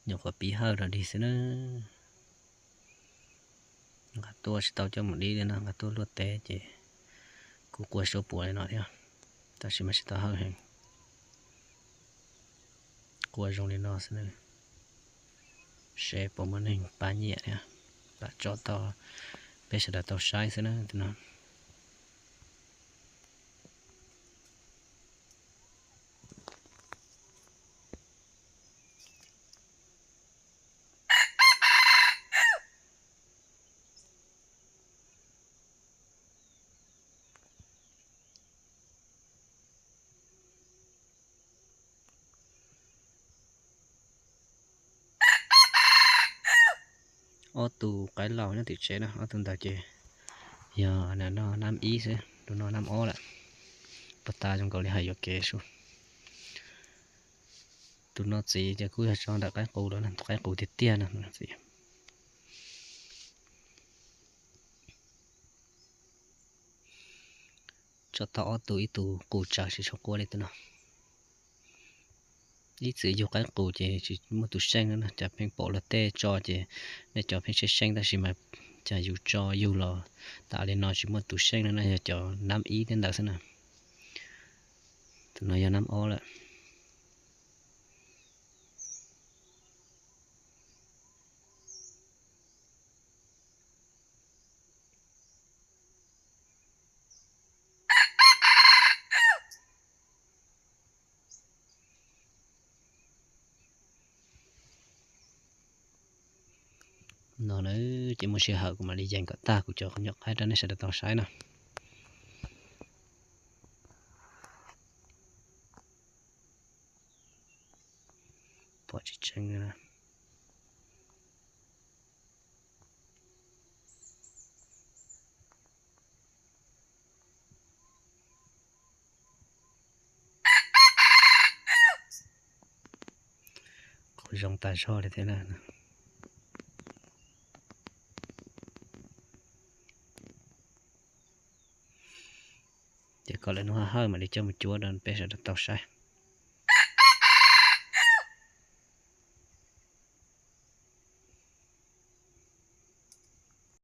Nyuam qhuav pib hawj rau dig xwb na. Nqa tuaj tsis tau coj mus dib li no, nqa tuaj luaj teb ces kuj qua suab puav li no thiab, tab sis mas tsis tau hawj heev. Qua zoo li no xwb na, seb puas muaj neeg pab nyiam thiab, lam tso tau peb sawv daws tau saib xwb na tus no. Ob tug qaib laus nyob tim tsev na, ob tug ntawd ces yog nab ib xwb, tus no nab ob lawm. Puag ta zoo nkaus li hais yuam kev sub. Tus no txiv ces kuj yog tso ntawm qaib qus lawm, tus qaib qus tiag tiag no txiv. Tso tau ob tug, ib tug qus tsawv tsis tshua quaj li tus no. Ib txwm yug qaib qus ces tsis muaj tus seej no, cas pheej pom luag tej tso ces nej cov pheej seej seej, tab sis mas cas yus tso yug los tas li no tsis muaj tus seej no na, yog cov nab ib tej ntawd xwb na. Tus no yog nab ob lawm. No na, ces muaj sij hawm kuv mam li yees kom tag kuv cov qhov nyuam qaib rau nej sawv daws tau saib na. Pom tsis tseeb na. Qhov zoo tas zog li thiab na. Ces kom lawv hnub haj hawj mam li coj mus cuab rau peb sawv daws tau saib.